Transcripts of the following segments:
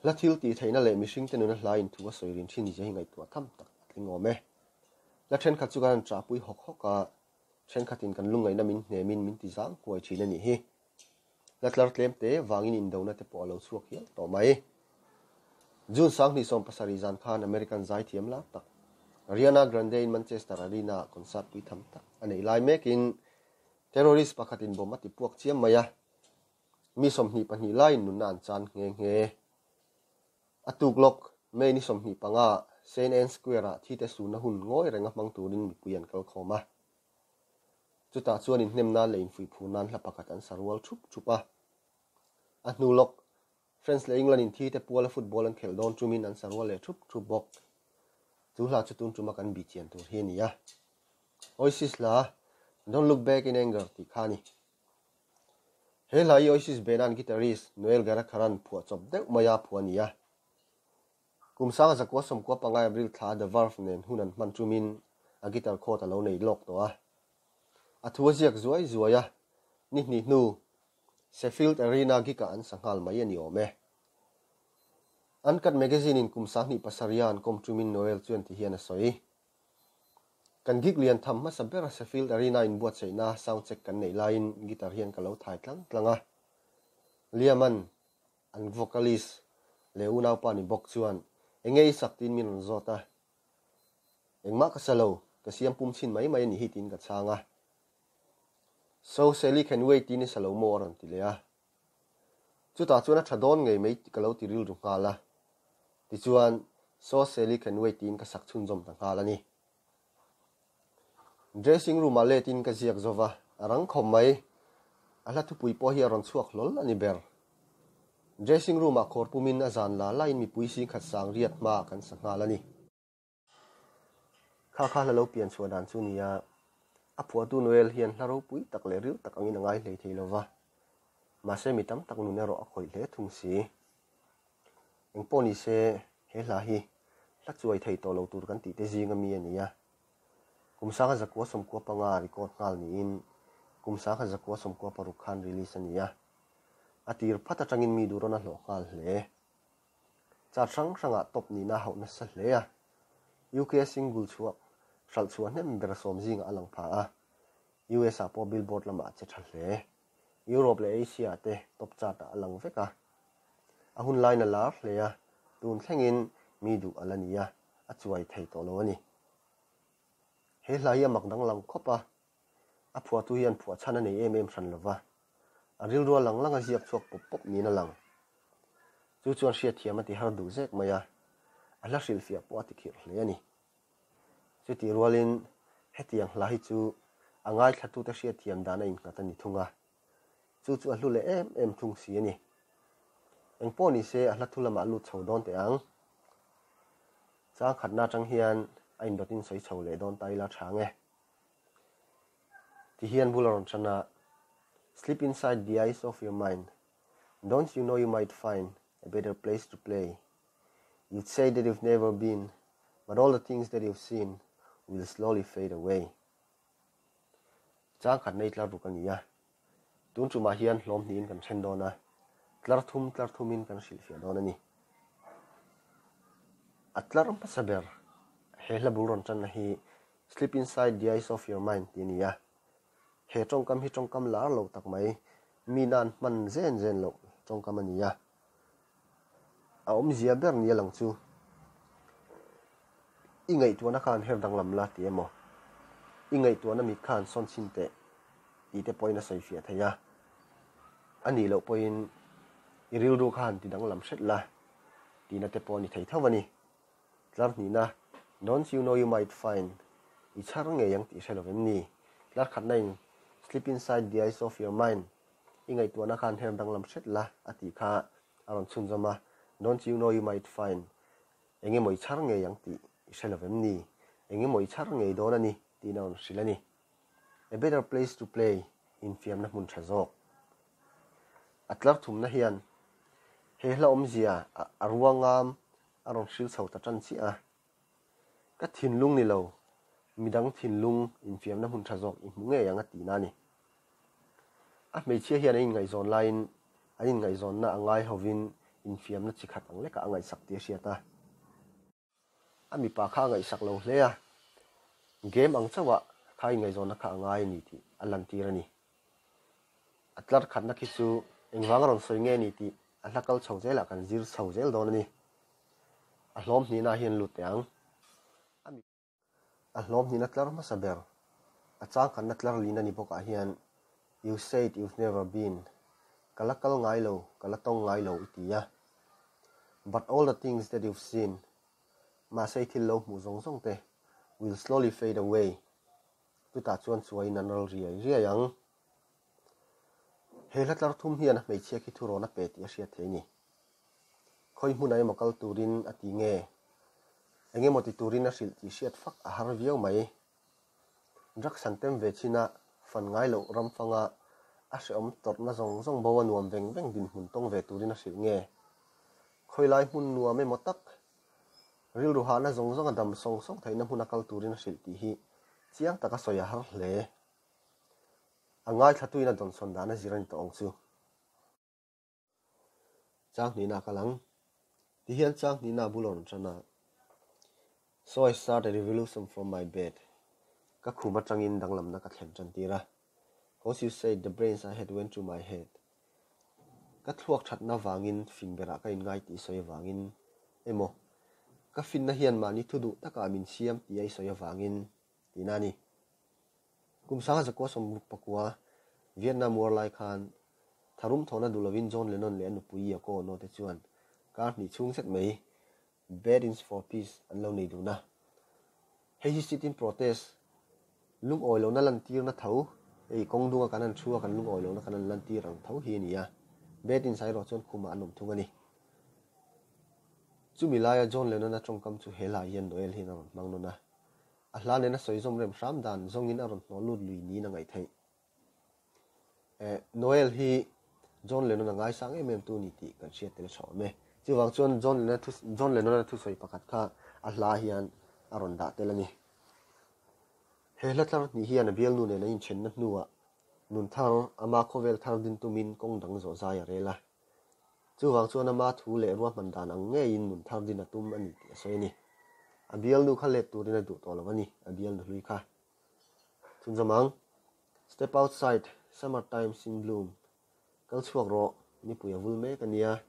Hla thil tih theihna leh mihringte nuna hla inthu a sawi rin thin zia hi ngaihtuah tham tak a tling awm e. Hla thenkhat chu kan han chahpui hawk hawk a, thenkhatin kan lungngaihna min hnemin min ti zang huai thin a nih hi. Hla tlar tlem te vangin indona te pawh a lo chhuak hial tawh mai. June 2070 zan khan American zaithiam lar tak Ariana Grande in Manchester Arena ah concert pui tham tak a neih lai mekin terrorist pakhatin bomb a ti puak chiam mai a, Mi 22 laiin nunna an chan nghe nghe. A tuk lawk, May ni 25 ah Saint Anne Square-ah thite sunna hun ngawi renga hmang turin mipui an kal khawm a. Chutah chuan inhnem nan leh infuih phur nan hla pakhat an sa rual thup thup a. A hnu lawk, France leh England-in thite puala football an khelh dawn tumin an sa rual leh thup thup bawk. Chu hla chu tun tuma kan bih chian tur hi a ni a. Oasis hla, Don't Look Back in Anger tih kha a ni. He hla hi Oasis Benan guitarist Noel Gallagher-a'n phuah chawp deuh maia phuah a ni a. Kum 1995 April thla The Verve nen hun an hman tumin a guitar chord a lo nei lawk tawh a. A thu a ziak zuai zuai a, ni hnih hnu Sheffield Arena gig-ah an sa nghal mai a ni awm e. Uncut Magazine-in kum 2007-a an kawm tumin Noel chuan ti hian a sawi. Kan gig lian tham hmasa ber Sheffield Arena inbuatsaihna sound check kan neih laiin guitar hian ka lo thai tlang tlang a. Liam-a'n an vocalist leh unaupa ni bawk chuan enge i sak tiin min rawn zawt a. Engmah ka sa lo, ka siam pum chhin mai mai a nih hi tiin ka chhang a. So Sally can wait tiin i sa lo maw a rawn ti leh a. Chutah chuan a tha dawn ngei mai ka lo ti rilru nghal a. Tichuan, So Sally can wait tiin ka sak chhunzawm ta nghal a ni. Dressing room ah let in ka ziak zo va, a rang khawp mai. A hla thupui pawh hi a rawn chhuak hlawl a ni ber. Dressing room ah khawr pumin a zan la laiin mipui singkhat sang riat hmaah kan sa nghal a ni. Kha kha hla lo pian chhuah dan chu nia, a phuahtu Noel hian hla ropui tak leh ril tak angin a ngai hlei thei lo va, mahse mi tam tak nun erawh a khawih hle thung si. Eng pawh ni se, he hla hi hla chuai thei tawh lo tur kan tih te zinga mi a ni a. Kum 1995 record nghal niin kum 1996 khan release a ni a. A tir phat atangin mi duh rawn a hlawh nghal hle. Chart hrang hrangah top nihna a hauh nasa hle a, UK single chhuak hralh chhuah hnem ber sawm zingah a lang pha a, US ah pawh Billboard lamah a che tha hle. Europe leh Asia ah te top chart ah a lang vek a. A hun laiin a lar hle a, tun thlengin mi duh a la ni a, a chuai thei tawh lo a ni. He hla hi a mak danglam khawp a, a phuahtu hian phuah chhan a nei em em hran lova, a rilrua lang lang a ziak chhuak pawp pawp niin a lang. Chu chuan hriatthiam a ti har duh zek mai a, a hla hrilhfiah pawh a ti khirh hle a ni. Chutih rualin hetiang hla hi chu a ngaithlatute hriatthiam dan a innghat a ni thung a, chu chu a hlu leh em em thung si a ni. Engpawh ni se a hla thu lamah lut chho dawn teh ang. Chang khatna atang hian a indawtin sawi chho leh dawn ta ila tha ang e. Ti hian bul a rawn tan a, Slip inside the eyes of your mind, don't you know you might find a better place to play? You'd say that you've never been, but all the things that you've seen will slowly fade away. Chang khat nei tlar ruk a ni a, tun tumah hian hlawm hnihin kan then dawn a, tlar thum tlar thumin kan hrilhfiah dawn a ni. A tlar hmasa ber he hla bul rawn tanna hi Slip inside the eyes of your mind tih a ni a, he tawngkam hi tawngkam lar lo tak mai, mi nan hman zen zen loh tawngkam a ni a. A awmzia ber ni a lang chu, I ngaihtuahna khan her danglam la ti emaw, I ngaihtuahna mit khan sawn chhin teh tih te pawhin a sawi fiah thei a. A nih loh pawhin i rilru khan ti danglam hret la tihna te pawh a ni thei tho a ni. Tlar hnihna, Don't you know you might find, i chhar ngei ang tih hre lo vem ni? Tlar khatna in, Slip inside the eyes of your mind, i ngaihtuahna khan her danglam hret la a tih kha a rawn chhunzawm a, Don't you know you might find, eng emaw i chhar ngei ang tih i hre lo vem ni? Eng emaw i chhar ngei dawn a ni tiin a rawn hrilh a ni. A better place to play, infiamna hmun tha zawk. A tlar thumna hian he hla awmzia a ruangam a rawn hril chho ta tan chiah a. Ka thinlung ni lo, midang thinlung infiamna hmun tha zawk i hmu ngei ang a tihna a ni. A hmeichhia hian an inngaihzawn laiin an inngaihzawnna a ngai hovin infiamna chi khat ang lekah a ngaihsak tih a hriat a. A mipa kha a ngaihsak lo hle a, game ang chauhah kha inngaihzawnna kha a ngai a ni tih a lantir a ni. A tlar khatna khi chu engvang a rawn sawi nge ni tih a hla kal chho zelah kan zir chho zel dawn a ni. A hlawm hnihna hian lut teh ang. A hlawm hnihna tlar hmasa ber, a changkhatna tlar lin a ni bawkah hian You said you've never been, Ka la kal ngai lo, ka la tawng ngai lo i ti a. But all the things that you've seen, Mahse i thil lo hmuh zawng zawng te, will slowly fade away, Chutah chuan chuaiin an ral riai riai ang. He hla tlar thum hian a hmeichhia khi thurawn a pe tih a hriat thei a ni. Khawi hmunah emaw kal turin a ti nge? Eng emaw ti turin a hrilh tih hriat fak a har viau mai. Drugs an tem ve chin a, fan ngai loh ram fanga a hrehawm tawrhna zawng zawng bo a nuam veng veng dinhmun tawng ve turin a hrilh nge? Khawi lai hmun nuam emaw tak Rilru hahna zawng zawng a dam sawng sawng theihna hmun a kal turin a hrilh tih hi chiang taka sawi a har hle. A ngaithla tuin a dawnsawn dan a zir a ni tawh ang chu. Chang hnihna a kal ang. Tihian chang hnihna a bul a rawn tan a. So I start a revolution from my bed. Ka khum atangin danglamna ka thlen tan tir a. Cause you said the brains I had went through my head. Ka thluak thatna vangin fing berah ka inngai tih sawi avangin emaw, ka finna hian mahni thu duh takah min siam tih a i sawi avangin tihna a ni. Kum sanga zakua sawmruk pakua Vietnam War lai khan tharum thawhna duh lovin John Lennon leh a nupui Yoko Ono te chuan kar hnih chhung zet mai Bed-ins for Peace an lo nei dun a. Hei hi sit-in protest, lungawi lohna lantirna tho, hei kawng dunga kan han thu a kan lungawi lohna kan han lantir ang tho hi a ni a. Bed-ins ah erawh chuan khumah an awm thung a ni. Chumi laia John Lennon-a tawngkam chu he hla hian Noel hian a rawn hmang nawn a. A hla nena sawi zawm rem hram dan zawngin a rawn hnawh lut lui niin a ngaih theih. Eh, Noel hi John Lennon a ngaisang em em tu ni tih kan hriat tel tha awm e. Chuvang chuan John Lennon thu, John Lennon-a thusawi pakhat kha a hla hian a rawn dah tel a ni. He hla tlar hnih hian a bialnu nen an inthenna hnuah nun thar, ama khawvel thar din tumin kawng dang zawh zai a rel a. Chuvang chuan ama thu leh ruahman dan ang ngeiin nun thar din a tum a ni tih a sawi a ni. A bialnu kha let turin a duh tawh lo a ni, a bialnu hlui kha. Chhunzawm ang. Step outside, summer time's in bloom. Kal chhuak rawh, nipui a vul mek a nia.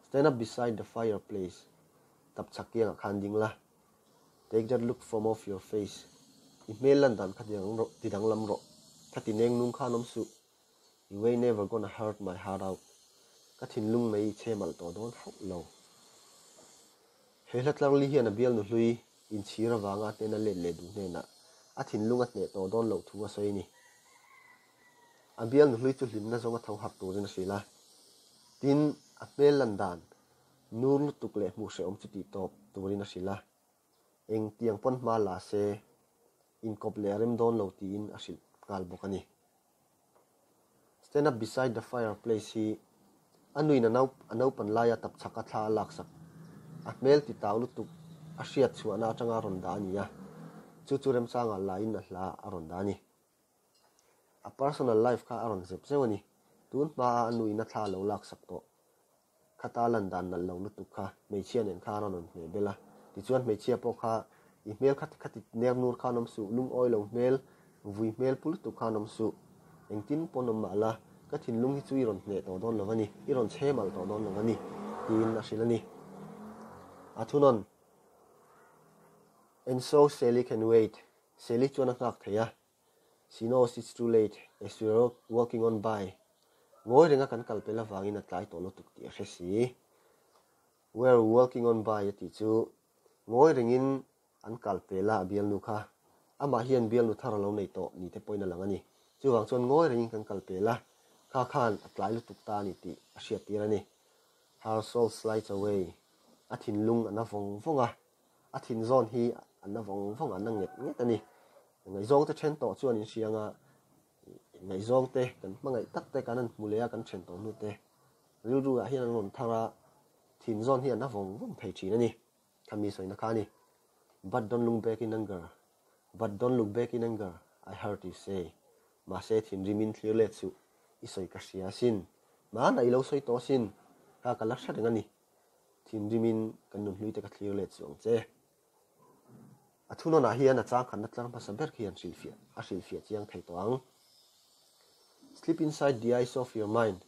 Stand up beside the fire place. Tap chhak kiangah khan ding la. Take that look from off your face. I hmel lan dan kha ti danglam rawh. Kha ti neng nung khan awm suh. You ain't never gonna hurt my heart out. Ka thinlung mai i chhe malh tawh dawn hauh lo. He hla tlarli hian a bialnu hlui inchhir avanga a hnena let leh duh hnenah a thinlung a hneh tawh dawn loh thu a sawi a ni. A bialnu hlui chu hlimna zawnga tho harh turin a hrilh a. Tin, a hmel lan dan nur lutuk leh hmuh hrehawm chu tih tawp turin a hrilh a. Eng tiang pawn hma la se, inkawp leh a rem dawn lo tiin a hrilh nghal bawk a ni. Stand up beside the fire place hi a nuin a a naupan laia tapchhak a thla a laksak. A hmel ti tau lutuk a hriat chhuahna atanga a rawn dah a ni a, chu chu remchangah lain a hla a rawn dah a ni. A personal life kha a rawn zep zeuh a ni. Tun hmaa a nuin a thla a lo laksak tawh. Khata lan dan nalh lo lutuk kha hmeichhia nen khan a rawn hmeh bel a, tichuan hmeichhia pawh kha i hmel kha khati ner nur khan awm suh, lungawi lo hmel, vui hmel pu lutuk khan awm suh, engtin pawn awm mah la, ka thinlung hi chu i rawn hneh tawh dawn lo a ni, i rawn chhe malh tawh dawn lo a ni, tiin a hrilh a ni. A thunawn, And so Sally can wait, Sally chuan a nghak thei a, She knows it's too late as we are walking on by. Ngawi renga kan kal pel avangin a tlai tawh lutuk tih a hre si. We are walking on by a tih chu ngawi rengin an kal pel a, a bialnu kha. Amah hian bialnu thar a lo nei tawh ni te pawhin a lang a ni. Chuvang chuan ngawi rengin kan kal pel a, kha khan a tlai lutuk ta a ni tih a hriattir a ni. Her soul slides away. A thinlung a na vawng vawng a. A thin zawn hi a na vawng vawng, a na nget nget a ni. Ngaihzawng te then tawh chuan in hria anga ngaihzawng te kan hmangaih tak te kan han hmu leh a kan then tawh hnu te rilru ah hian an rawn thar a, thin zawn hi a na vawng vawng thei thin a ni. Khami sawina kha a ni. But don't look back in anger, but don't look back in anger, I heard you say. Mahse thinrim in thlir let suh, i sawi ka hria asin. Hmanah i lo sawi tawh asin. Kha ka la hre reng a ni. Thinrimin kan nunhlui te ka thlir let suh ang che. A thunawnah hian a changkhatna tlang hmasa ber khi an hrilhfiah a hrilhfiah chiang thei tawh ang. Slip inside the eyes of your mind,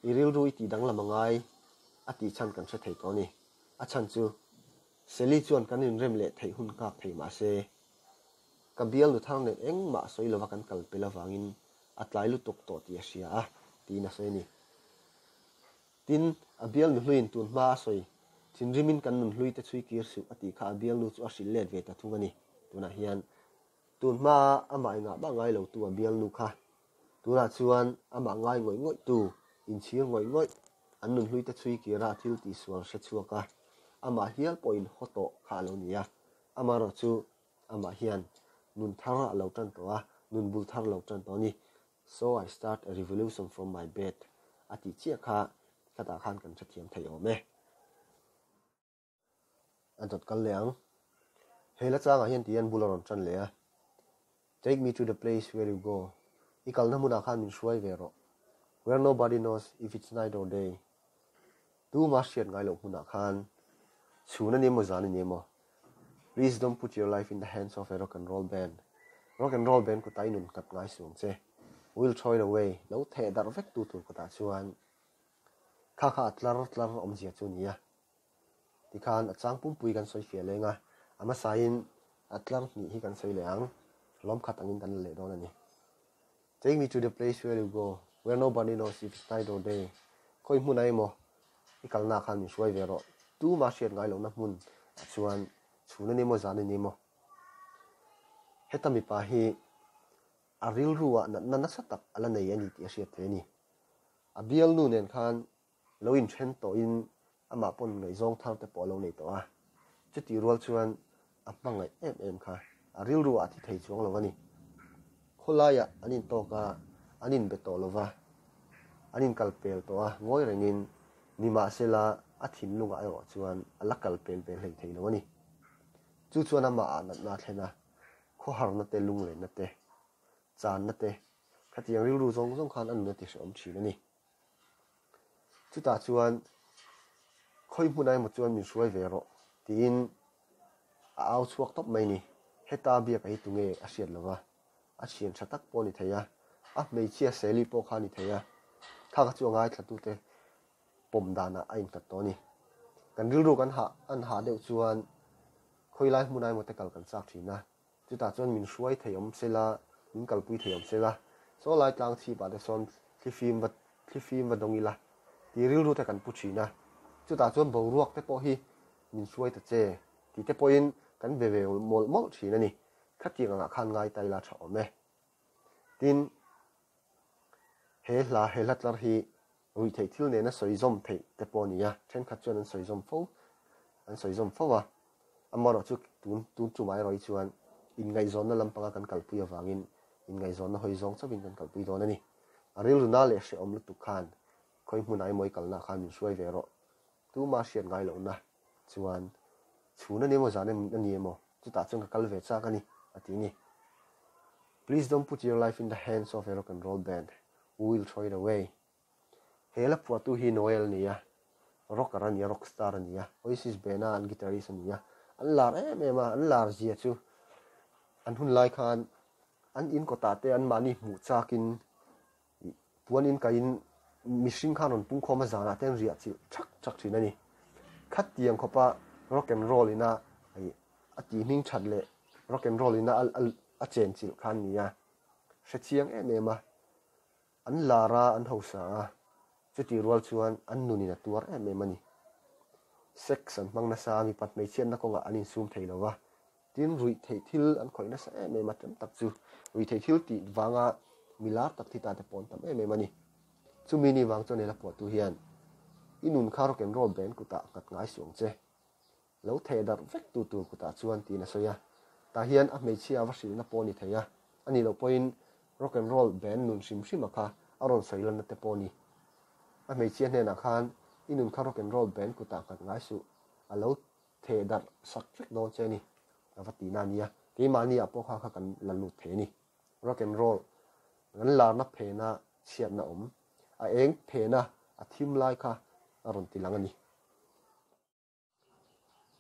I rilru i tih danglam a ngai a tih chhan kan hre thei tawh a ni. A chhan chu Sally chuan kan inrem leh theih hun nghak thei mah se, ka bial nu thar nen engmah sawi lova kan kal pel avangin a tlai lutuk tawh tih a hria a, tiin a sawi a ni. Tin, a bial nu hluiin tun hma a sawi, Thinrimin kan nun hlui te chhui kir suh a tih kha a bial nu chu a hrilh let ve ta thung a ni. Tunah hian tun hma amah engah mah ngai lo tu a bial nu kha tunah chuan amah ngai ngawih ngawih tu, inchhir ngawih ngawih, an nun hlui te chhui kira a thil tihsual hre chhuak a, amah hial pawhin haw tawh kha a lo ni a. Amaherawhchu amah hian nun thar a lo tan tawh a, nun bul thar a lo tan tawh a ni. So I start a revolution from my bed a tih chiah kha khatah khan kan hrethiam thei awm e. A dawt kal leh ang. He la changah hian tihian bul a rawn tan leh a. Take me to the place where you go. I kalna hmunah khan min hruai ve rawh. Where nobody knows if it's night or day. Tuma hriat ngai loh hmunah khan chhun a ni emaw zan a ni emaw. Please don't put your life in the hands of a rock and roll band. Rock and roll band kutah i nun nghat ngai suh ang che. We'll throw it away. Lo theh darh vek tu tur kutah chuan kha kha a tlar tlar awmzia chu a ni a. Tikhan a chang pumpui kan sawi fiah leng a, a hmasain a tlar hnih hi kan sawi leh ang. Lawm khat angin kan la leh dawn a ni. Take me to the place where you go, where nobody knows if it's night or day. Khawi hmun a emaw i kalna khan min hruai ve rawh. Tuma hriat ngai lohna hmun ah chuan chhun a ni emaw zan a ni emaw. Heta mipa hi a rilru ah natna nasa tak a la nei a ni tih a hriat theih a ni. A bialnu nen khan lo inthen tawhin amah pawn ngaihzawng thar te pawh a lo nei tawh a, chutih rual chuan a hmangaih em em kha a rilru ah a thi thei chuang lo a ni. Khawlaiah an intawk a, an inbe tawh lo va, an inkal pel tawh a, ngawi rengin nimahsela a thinlungah erawh chuan a la kal pel ve hlei thei lo a ni. Chu chuan amah ah natna a thlen a, khawharna te, lunglenna te, channa te, khatiang rilru zawng zawng khan a nun a ti hrehawm thin a ni. Chutah chuan khawi hmunah emaw chuan min hruai ve rawh tiin a au chhuak tawp mai ni. Heta biak a hi tunge a hriat lova, a thian tha tak pawh a ni thei a, a hmeichhia Sally pawh kha a ni thei a, kha kha chu a ngaithlatute pawm danah a innghat tawh a ni. Kan rilru kan hah an hah deuh chuan khawi lai hmunah emaw te kal kan chak thin a. Chutah chuan min hruai thei awm sela, min kalpui thei awm sela, saw lai tlang chhipah te sawn thlifim va thlifim va dawng ila tih rilru te kan pu thin a. Chutah chuan boruak te pawh hi min hruai ta che tih te pawhin kan ve ve mawlh mawlh thin a ni. Khatiang angah khan ngai ta ila tha awm e. Tin, he hla he hla tlar hi ruihtheih thil nena sawi zawm theih te pawh a ni a, thenkhat chuan an sawi zawm fo an sawi zawm fo a, amaherawh chu tun tun tumah erawh hi chuan inngaihzawnna lampanga kan kalpui avangin inngaihzawnna hawi zawng chauhin kan kalpui dawn a ni. A rilru na leh hrehawm lutuk khan khawi hmunah emaw i kalna khan min hruai ve rawh, tuma hriat ngai lohna chuan chhun a ni emaw zan a ni emaw chutah chuan ka kal ve chak a ni a ti a ni. Please don't put your life in the hands of a rock and roll band who will throw it away. He la phuahtu hi Noel a ni a, rocker a ni a, rock star a ni a, Oasis band-a an guitarist a ni a, an lar em em a, an lar zia chu an hun lai khan an in kawtah te anmahni hmuh chakin puan in kaiin mihring khan rawn pungkhawm a zanah te an riah chilh thak thak thin a ni. Khatiang khawpa rock and roll ina a tih hming that leh rock and roll ina a chen chilh kha an ni a, hre chiang em em a. An lar a, an hausa a, chutih rual chuan an nunin a tuar em em a ni. Sex an hmang nasa a, mipat hmeichhiatna kawngah an insum thei lo va, tin ruih theih thil an khawih nasa em em a, tam tak chu ruih theih thil tih vanga mi lar tak thi ta te pawh an tam em em a ni. Chumi ni vang chuan ela phuahtu hian i nun kha rock and roll band kutah nghat ngai suh ang che. Lo theh darh vek tu tur kutah chuan tiin a sawi a. Tah hian a hmeichhia a va hrilhna pawh a ni thei a, a nih loh pawhin rock and roll band nun hrim hrim a kha a rawn sawi lanna te pawh a ni. A hmeichhia hnenah khan i nun kha rock and roll band kutah nghat ngai suh, a lo theh darh sak vek dawn che a ni, a va tihna a nia. Keimahni ah pawh kha kha kan la lut thei a ni. Rock and roll kan larna phena chhiatna awm, a eng phena a thim lai kha. a rawn ti lang a ni.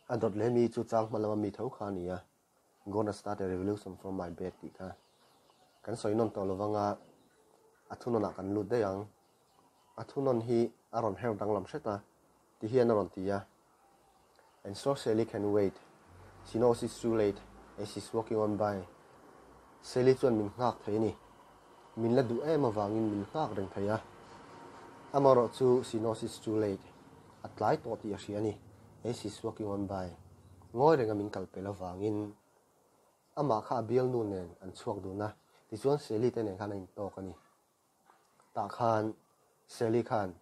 A dawt leh mi chu chang hma lama mi tho kha a ni a, Gonna start a revolution from my bed tih kha kan sawi nawn tawh lovang a, a thunawnah kan lut daih ang. A thunawn hi a rawn her danglam hret a, ti hian a rawn ti a, And so Sally can wait, she knows it's too late as she's walking on by. Sally chuan min nghak thei a ni. Min la duh em avangin min nghak reng thei a. Amaherawh chu she knows it's too late, a tlai tawh tih a hria a ni, as she's walking on by. Ngawi renga min kal pel avangin amah kha a bialnu nen an chhuak dun a, tichuan Sally te nen khan a intawk a ni. Tah khan Sally khan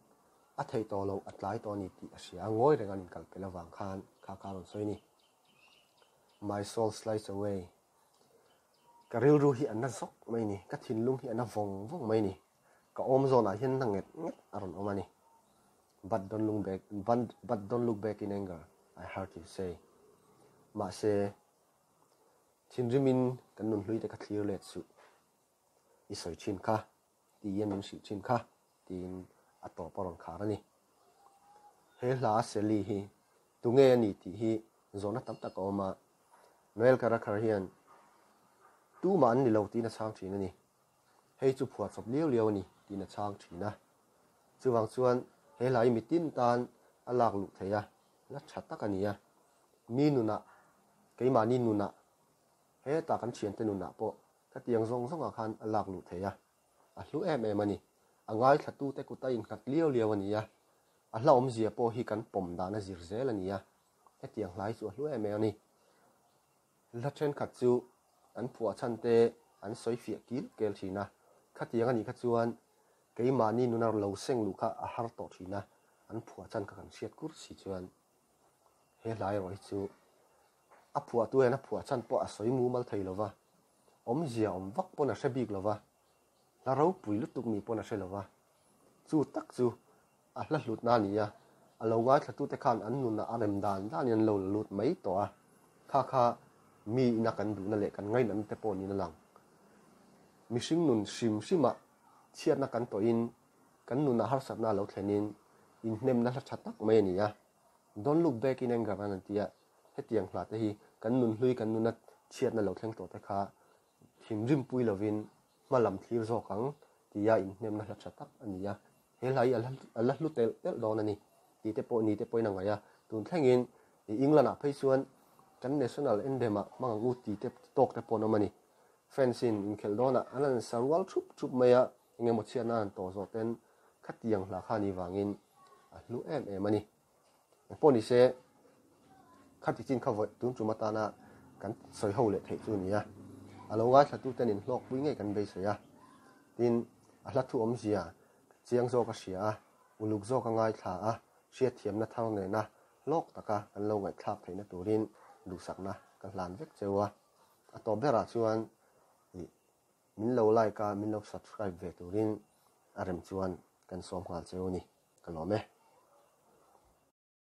a theih tawh loh a tlai tawh a ni tih a hria a, ngawi reng an inkal pel avang khan kha kha a rawn sawi a ni. My soul slides away. Ka rilru hi a na zawk mai a ni, ka thinlung hi a na vawng vawng mai a ni. Ka awm zawnah hian na nget nget a rawn awm a ni. But don't look back, but don't look back in anger, I heard you say. Mahse, thinrimin kan nunhlui te kha thlir let suh. I sawi thin kha, tiin min hrih thin kha, tiin a tawp a rawn khar a ni. He hla Sally hi tunge a ni tih hi zawhna tam tak a awm a, Noel Gallagher hian tumah an ni lo tiin a chhang thin a ni. Hei chu phuahchawp liau liau a ni tiin a chhang thin a. Chuvang chuan he hla hi mitin tan a lak luh theih a, la tha tak a ni a. Mi nunah, keimahni nunah, hetah kan thiante nunah pawh Khatiang zawng zawngah khan a lak luh thei a, a hlu em em a ni. A ngaithlatute kut a innghat liau liau a ni a, a hla awmzia pawh hi kan pawm dan a zir zel a ni a, hetiang hlai chu a hlu em em a ni. Hla thenkhat chu an phuah chhan te an sawi fiah kil kel thin a, khatiang a nih kha chuan keimahni nuna lo seng luh kha a har tawh thin a, an phuah chhan kha kan hriat kur si chuan he hla erawh hi chu A phuahtu hian a phuah chhan pawh a sawi mumal thei lo va, awmzia awm vak pawn a hre bik lo va, hla ropui lutuk ni pawn a hre lo va. Chu tak chu a hla hlutna a ni a, a lo ngaithlatute khan an nunah a rem dan danin an lo la lut mai tawh a, kha kha mi ina kan duhna leh kan ngainatna te pawh niin a lang. Mihring nun hrim hrimah chhiatna kan tawhin kan nunah harsatna a lo thlenin inhnemna hla tha tak mai a ni a, Don't look back in anger an ti a, hetiang hla te hi kan nunhlui kan nuna chhiatna lo thleng tawh te kha thinrimpui lovin hma lam thlir zawk ang tia inhnemna hla tha tak a ni a, he hla hi a la hlu telh telh dawn a ni tih te pawh ni te pawhin a ngaih a, tun thlengin England ah phei chuan kan national anthem ah hmang ang u ti te tawk te pawh an awm a ni. Fans in inkhelh dawnah an han sa rual thup thup mai a, engemaw chhiatna an han tawh zawh ten khatiang hla kha ni vangin a hlu em em a ni. Engpawh ni se, khati chin kha vawi tun tum atana kan sawi ho leh theih chu a ni a. A lo ngaithlatuten inhlawkpui ngei kan beisei a. Tin, a hla thu awmzia chiang zawk a hria a, uluk zawk a ngaithla a, hriatthiamna thar nena hlawk taka kan lo ngaihthlak theihna turin duhsakna ka hlan vek cheu a. A tawp berah chuan ih min lo like a, min lo subscribe ve turin a rem chuan kan sawm nghal cheu a ni. Ka lawm e.